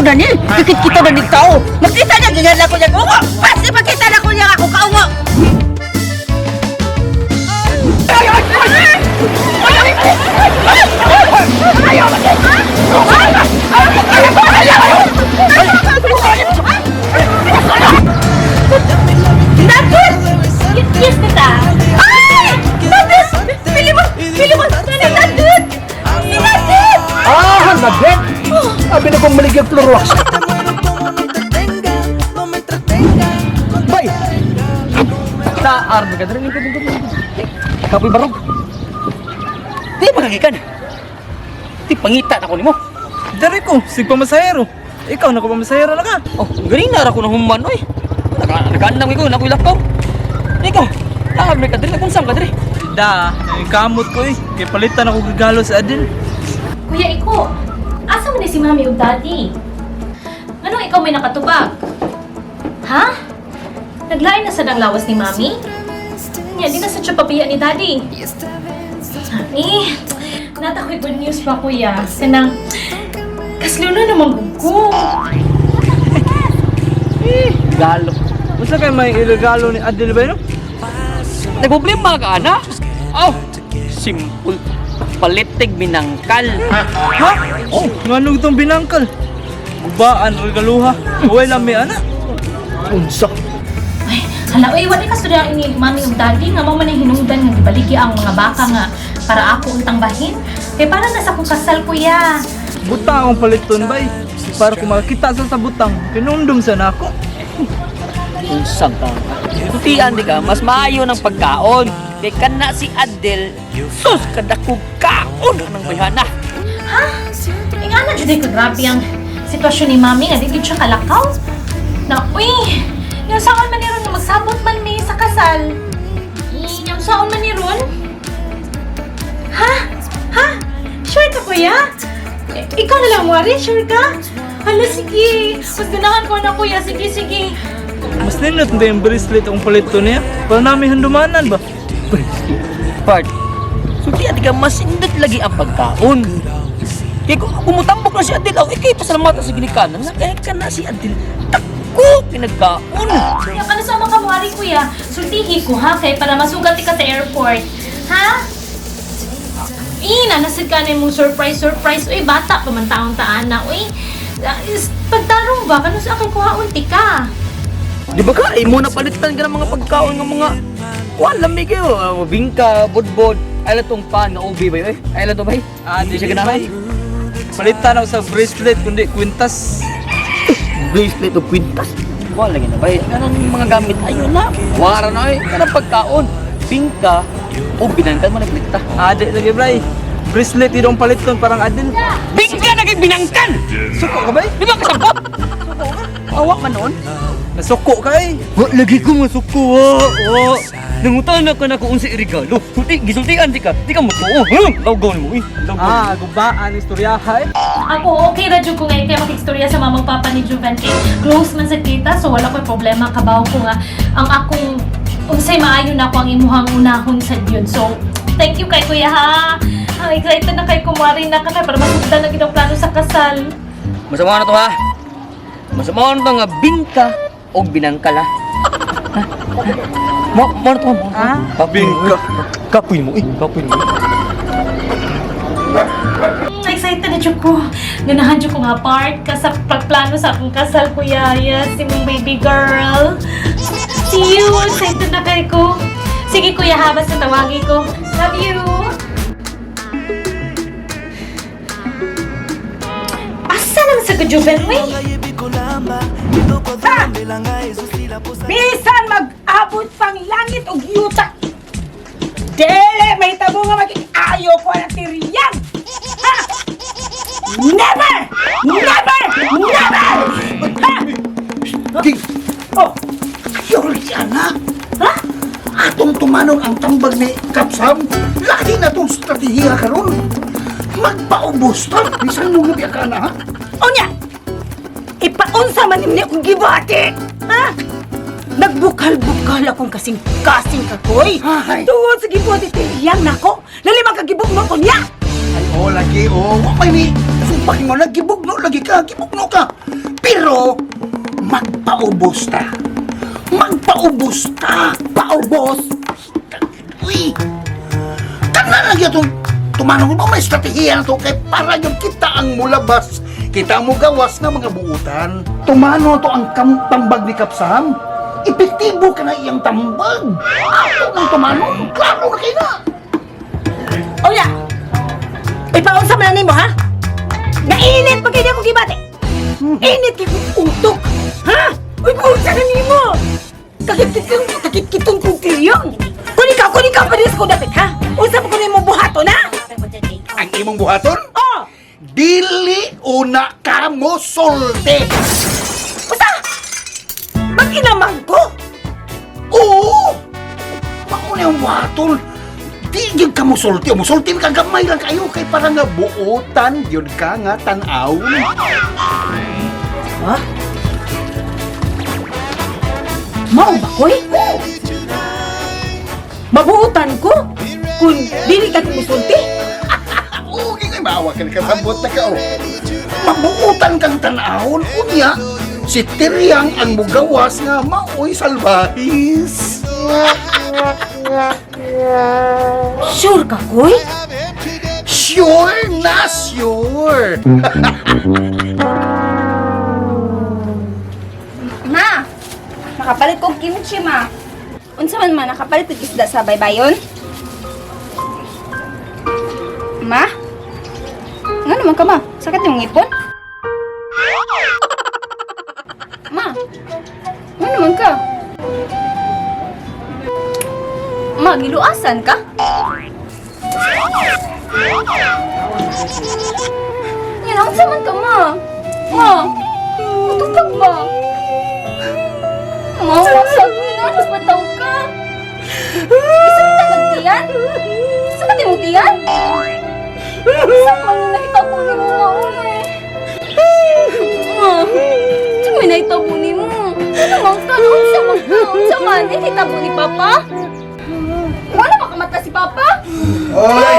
Dikit-dikito na ni. Dikit-kito na ni tao. Makita niya ganyan ako niya. Ungo! Pas ipakita na ko niya ako kaungo. Nagit! Yes, tita. Ay! Nagit! Pili mo! Pili mo! Si Nagit! Si Nagit! Ah, nagit! Sabi na kong maligyan florwax. Bay! Taar ba ka diri lingkod lingkod lingkod. Kapoy barog. Di makagikan. Di pangita na ko nimo. Dari ko, sig pamasahero. Ikaw na ko pamasahero na ka. Oh, galing na ra ko na human oy. Naka nakaandam ko na ko lakaw. Ikaw, taar ba ka diri kung saan ka diri? Da, kamot ko eh. Kay palitan ako gagalo sa Adel. Kuya Iko, asa man ni si Mami ug Daddy? Anong ikaw may nakatubag? Ha? Naglain na sa dang lawas ni Mami? Nya, di na sa siya pabiya ni Daddy. Eh, nata ko'y good news pa, kuya. Kanang, kasluno naman ko. Galo. Unsa kay may iregalo ni Adel ba no? Nagproblema ka ana? Oh, simple. Palitig minangkal. Ha? Oh, nganong itong binangkal? Gubaan regaluha. Uway lang may ana. Unsa? Ay, hala, uy, wala ka surya ni Mami ug Daddy nga mao man ang hinungdan nga gibaligi ang mga baka nga para ako untang bahin. Kay para na sa akong kasal, kuya. Butang akong paliton bay. Para kung makakita sa butang, kinundom sa nako. Unsang ka. Tutian di ka, mas maayo ng pagkaon. Kay kana si Adel, sus kadakog kaon ng bayhana. Ha? Ingana jud ko grabe ang sitwasyon ni Mami nga di gid siya kalakaw. Na uy, yung saon man ni ron nga magsabot man mi sa kasal. Eh, yung saon man ni ron? Ha? Ha? Sure ka, kuya? Eh, ikaw na lang, Wari? Sure ka? Hala, sige. Mas ganahan ko na, kuya. Sige, sige. Mas nindot na yung bracelet akong paliton niya. Para namin handumanan ba? Part. Sutian di ka, mas indot lagi ang pagkaon. Kay kung kumutambok na si Adel, aw ikay pasalamatan sa ginikanan nga kay kana si Adel tako pinagkaon. Kuya, kano sa mga kamuari, kuya? Sultihi ko, ha? Kay para masugat ka sa airport. Ha? Eh, nanasid ka na yung surprise, surprise. Uy, bata pa man taong taan na. Uy, ah, pagtarong ba? Kano sa akin kuhaon, tika? Di ba ka, imo na palitan ka ng mga pagkaon ng mga kuan lami kayo, bingka, budbod. Ay la tong pan nga ubi ba eh? Ay la to bay. Ah, Di di siya ganahan. bay. Palitan ako sa bracelet kundi kwintas. Bracelet o kwintas. Wala lagi na bay. Kanang mga gamit ayo na. Wara na eh. Kanang pagkaon, bingka o binangkan man naglikta. Ah, di lagi bay. Bracelet idong paliton parang Adel. Bingka na kay binangkan. Suko ka bay? Di ba kasabot? Awa man noon. Nasuko ka eh. Wa lagi ko masuko wa. Wa. Nangutan na ka na kung unsa regalo. Sulti gisultian di ka. Di ka mutuo. Hmm, lawgaw nimo eh. Lawgaw. Ah, gubaan istoryaha eh. Ako, okay ra jud ko ngayon kaya makigstorya sa mamang papa ni Juven kay close man sa kita, so wala ko'y problema. Kabaw ko nga ang akong unsay maayo na ako ang imuhang unahon sa yun. So, thank you kay kuya ha. Ang excited na kay kumari na ka kay para masugdan na gid ang plano sa kasal. Masama na to ha. Masama na to nga bingka o binangkal ha. Ha? Mo mo na to mo. Ah? Bingka. Kapoy mo eh, kapoy mo. Excited na jud ko. Ganahan jud ko nga part ka sa pagplano sa akong kasal, kuya. Yes, si mong baby girl. See you. Excited na kay ko. Sige kuya ha, basta tawagi ko. Love you. Asa naman sa Juven, wey? Ha! Bisan mag-abot pang langit og yuta. Dili mahitabo nga maging ayo ko ang tiriyang. Ha! Never! Never! Never! Ha! King, Oh, sure siya na. ha? Atong tumanon ang tambag ni Kapsam. Lagi na tong strategiya karon. Magpaubos ta. Bisan mo gabi ka na, ha? Unya! Ipaunsa man nimni akong gibati! Ha? Nagbukal-bukal akong kasing-kasing kakoy! Ay. Tungod sa gibuhat ni Tiriyang nako! Lalimang kagibok mo ko niya! Ay, oh, lagi, oh. Wa may ni. Pakingon na, gibugno lagi ka, gibugno ka. Pero, magpaubos ta. Magpaubos ta. Paubos. Uy! Kana lagi itong tumanong mo, may estratehiya na to kay para yung kita ang mulabas, kita mo gawas nga mga buutan. Tumano to ang tambag ni Kapsam. Epektibo ka na iyang tambag. Ato ng tumano, klaro na kayo na. Oya! Ipaunsa man na nimo, ha? Nainit pag hindi ako gibati! Init kay kong utok! Ha? Uy, paunsa na nimo! Kakit-kitong kong tiriyon! Kun ikaw pa ko dapit, ha? Unsa pa ko nimo buhaton, ha? Ang imong buhaton? Oh! Dili una ka mo solte. Basta! Mag-inamang ko! Oo! Mauna yung buhaton. Di gyud ka mosulti. Musulti ka gamay lang kayo kay para nga buotan gyud ka nga tan-aw. Ha? Mao ba koy? Mabuutan ko kung dili ka kumusulti. Oo, kay maawa ka kasabot na ka oh. Mabuutan kang tan-awon unya. Si Tiryang ang mugawas nga maoy salbahis. Sure ka, koy? Sure na sure. Ma! Nakapalit kog kimchi, ma. Unsa man ma, nakapalit og isda sa baybayon? Ma? Nga naman ka, ma? Sakit yung ngipon? Ma? Nga naman ka? Ma, giluasan ka? Yan, unsa man ka, ma? Ma, matupag ba? Ma, sabi na, mas mataw ka. Isa ka magtiyan? Isa ka timutiyan? Isa man yung nakita po ni mo, ma, eh. Ma, sa may nakita po ni mo. Ano man ka? Unsa man ka? Unsa man? Eh, kita po ni Papa? Wala makamata si Papa? Oy!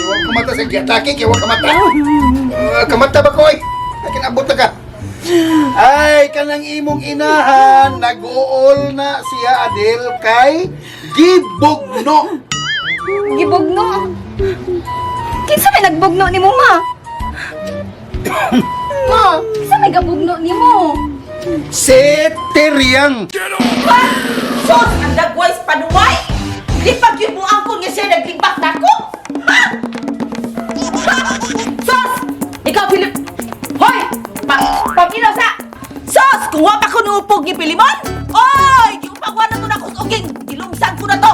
Iwag kamata sa giyatake, iwag kamata. Kamata ba ko oy? Akin abot na ka. Ay, kanang imong inahan, nag-uol na siya Adel kay Gibugno. Gibugno. Kinsa may nagbugno ni mo, ma? Ma, kinsa may gabugno ni mo? Si Tiryang. Sos, ang dagway sa panuway! Lipag yun mo angkon nga siya naglimbak na ako! Ha? Sos! Ikaw, Philip! Hoy! Paminaw sa! Sos! Kung wa pa ko nuupog ni Pilimon! Oy! Giupagwa na to na ko sa uging! Gilumsan ko na to!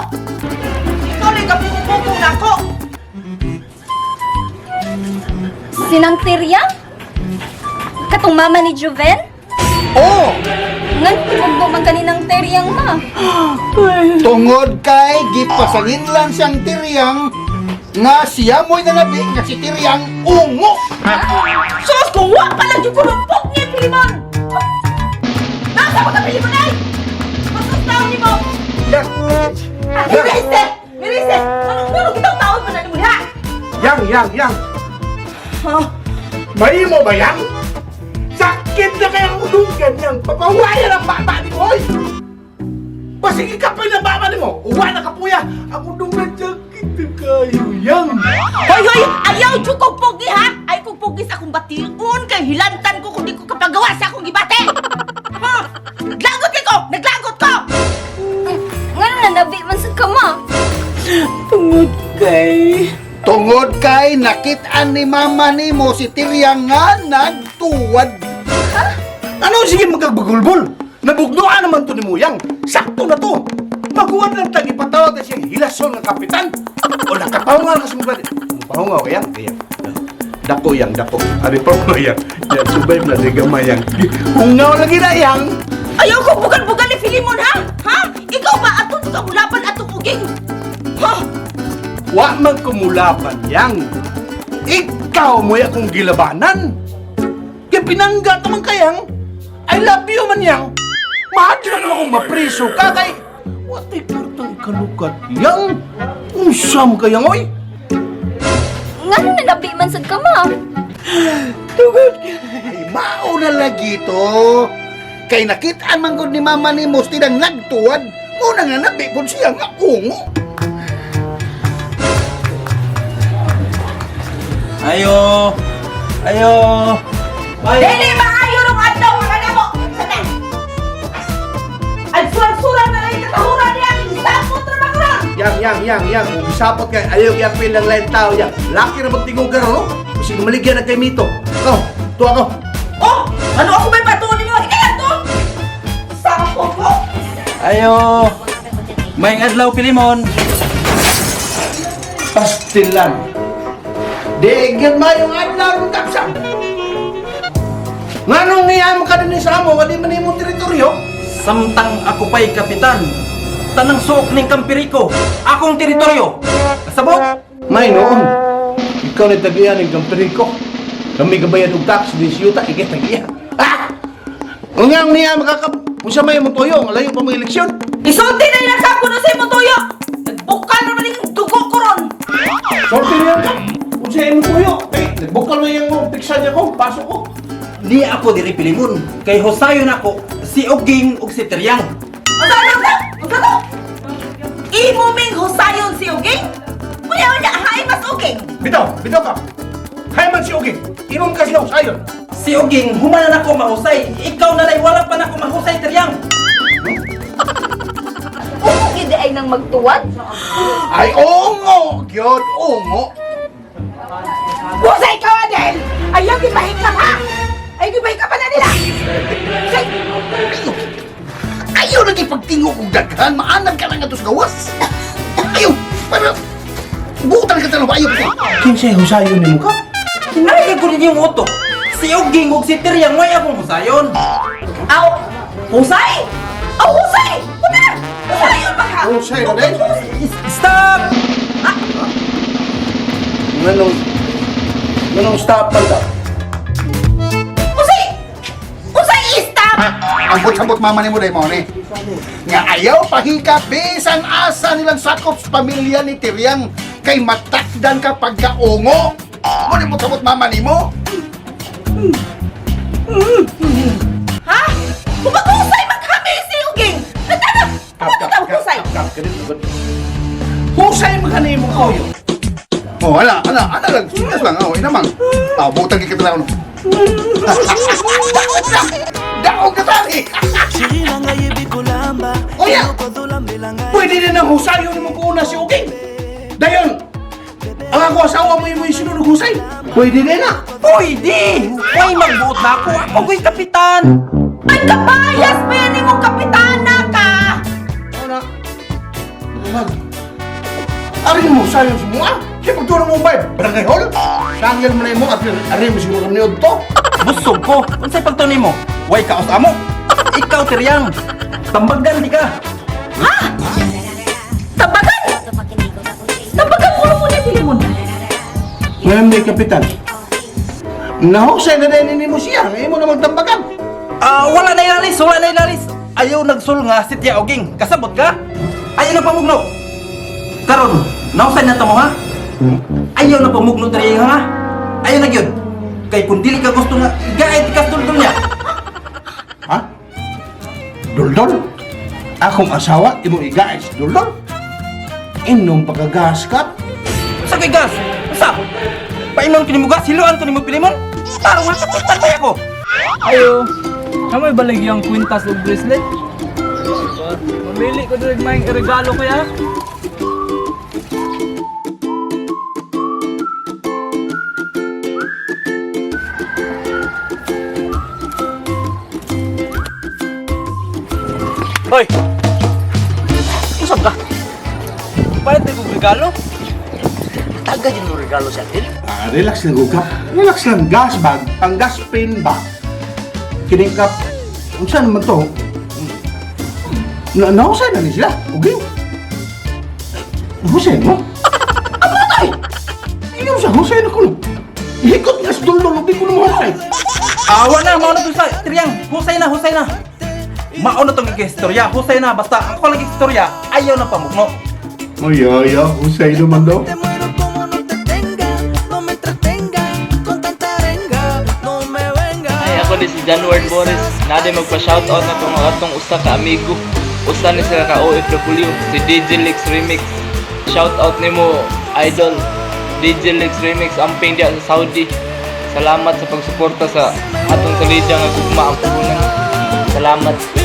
Ikaw lang kapupupong na ako! Sinang Tirya? Katong mama ni Juven? Oh, Ngan gibugno man kaninang Tiryang ma. tungod kay gipasangin lang siyang Tiryang nga siya mo'y nanabi nga si Tiryang ungo. Sos! Kung wa pa lang yun ko nuupog ni Pilimon! Nasa mga Pilimon ay! Masus ni mo! Yang, Mirise! Mirise! Ano kitang taon pa na ni mo diha? Yang, yang, yang. Mahimo ba yang? Sakit na kayang ulunggan yang. Papawayan ang bata ni mo, oy! Basig ikapay na baba ni mo. Uwa na kapuya. Ang ulunggan sakit na kayo, yang. Hoy, hoy! Ayaw jud kong pogi ha! Ay kong pogi sa akong batilon kay hilantan ko kung di ko kapagawa sa akong gibate! Ha? Naglagot kay ko! Naglagot ko! Ngano na nabi man sad ka ma? Tungod kay... Tungod kay nakit-an ni mama nimo si Tiryang nga nagtuwad. Ano sige magkagbagulbol? Nabugnoan naman to ni Muyang. Sakto na to. Maguwan lang tag ipatawag na siyang hilason ng kapitan. O nakapahunga ka sa mga Pahunga ko yang. Kaya. Dako yang, dako. Abi pahunga yang. Yan, subay na di gamay yang. Hungaw lagi na yang. Ayaw ko bugal-bugal ni Filimon ha! Ha? Ikaw ba atong ka mulaban atong uging? Ha? Wa man kumulaban yang. Ikaw mo'y akong gilabanan. Kaya pinangga naman kayang. I love you man yang. Mahadyo na naman akong mapriso ka kay... Watay kwartang ikalukat yang. Unsam kayang oy. Ngano nanabi man sad ka, ma? Ay, mao na lagi to. Kay nakitaan man gud ni mama ni mo tinang nagtuwad, mo na nga nabi pud siya nga ungo. Ayo! Ayo! Bye! Dili maayo rong adlaw nga kanamo. Sana. Adsuran-suran na lang katahuran niya. Sapot ra ba karon? Yang, yang, yang, yang. Kung isapot kay ayaw kaya pil ng lain tao yang. Laki na magtingog ka no? Kasi gumaligyan na kay Mito. Ikaw, tuwa ko. Oh, ano ako may patuloy mo? Ikaw to. Sapot ko. Ayo! May adlaw, Pilimon! Pastilan. Di mayong adlaw ng kapsa. Nganong niya mo ka din sa amo, nga di man imong teritoryo? Samtang ako pa'y kapitan, tanang suok ning Kampiriko, akong teritoryo. Kasabot? May noon. Ikaw ni tagiya ng Kamperiko. Kami gabayan og tax di siyuta, ikay tagiya. Ah! Ngang niya makakap... Unsa may imong tuyo, ang layo pa mga eleksyon. Isulti na ilang sa kuno sa imong tuyo. Nagbukal na man yung dugo ko ron. Sorte niya ka. Unsa imong tuyo? Eh, nagbukal mo yung piksa niya ko, pasok ko. Di ako diri Pilimon, kay husayon ako si Oging ug si Tiryang. Unsa ano ka? Unsa to? Imo ming husayon si Uging? Unya unya hain mas Uging. Bitaw, bitaw ka. Hay man si Uging. Imong ka siya usayon. Si Oging humanan ako mahusay, ikaw na lay wala pa nako mahusay Tiryang. Ungo gid ay nang magtuwad? Ay, ungo! Gyud, ungo! Husay ka, Adel! Ayaw gibahikap ha! Ayaw gibahikap pa na nila! Say, Ayaw lagi pagtingog og daghan, maanad ka lang ato sa gawas. Ayaw, para butan ka tanong ayaw ko. Kinsay husayon nimo ka? Kinaya ko ninyo yung utok. Si Oging ug si Tiryang way akong husayon. Aw! Husay! Aw, husay! Puta na! Husay yun ba ka? Husay na din. Stop! Nganong nganong stop man ta? Husay! Husay, stop! Ambot-ambot mama nimo day mo ni. Nga ayaw pahika bisan asa nilang sakop sa pamilya ni Tiryang kay matakdan ka pagkaungo. Mo ni mo mama nimo. Ha? Kung mag-husay magkami si Uging! Nagtanap! Ano ka husay? Husay man ka nimo kauyo. Oh, ala, ala, ala lang. Sinas lang, oh, inamang. Ah, butang gid kita lang. Daog ka tali. Oya! Pwede na nang husayon nimo kuuna si Uging. Dayon, ang ako asawa mo imo isunod og husay. Pwede na na. Pwede! Way magbuot na ako, ako ko'y kapitan. Ay, kabayas ba yan imong kapitana ka? Ana. Mag. Ari mo sayon sa mua. Kaya pagturo mo ba, barangay hall? Sangil mo na imo at ari mo siguro kami to. Busog ko. Unsay pagtuon nimo? Way kaos amo. Ikaw Tiryang. Tambagan di ka. Tabagan! Tabagan mo mo ni Filimon. Ngayon may kapitan. Nahusay na din nimo siya. Imo namang tambakan. Ah, wala na ilalis, wala na ilalis. Ayaw nagsul nga si Tia Oging. Kasabot ka? Ayaw na pamugno. Karon, nausay na ta mo ha? Ayaw na pamugno Tiryang ha? Ayaw na gyud. Kay kung dili ka gusto nga igaay ka duldul niya. Ha? Duldol? Akong asawa, imo igais duldol? Inom pagkagas ka? Sa kay gas? Sa? Painon ko nimo gas, hiluan ko nimo Pilimon. Tarong nga kapitan ba ako? Ayo! Kamoy balig yung kwintas ug bracelet? Mamili ko diri may regalo ko ya. Hoy! Usap ka? Palit na kong regalo? Taga yun mo regalo sa atin. Ah, relax lang, Gugap. Relax lang, gas bag. Ang gas pin ba? Kining kap. Unsa naman to? Na nahusay na ni sila. Okay? Husay mo? Amatay! Ikaw sa husay na ko. Hikot nga sa duldol, hindi ko na mahusay. Awa na, mao na to sa Triang. Husay na, husay na. Mao na tong istorya, husay na basta ako lang istorya, ayaw na pamugno. Ay, ay, ay, husay naman daw. Te muero como no te tenga. No me ni si January Boris. Nade magpa-shoutout na itong atong usa ka amigo. Usa ni sila ka OFW, si DJ Lex Remix. Shoutout nimo, idol. DJ Lex Remix, amping diya sa Saudi. Salamat sa pagsuporta sa atong salida nga gugma ang puhunan. Salamat.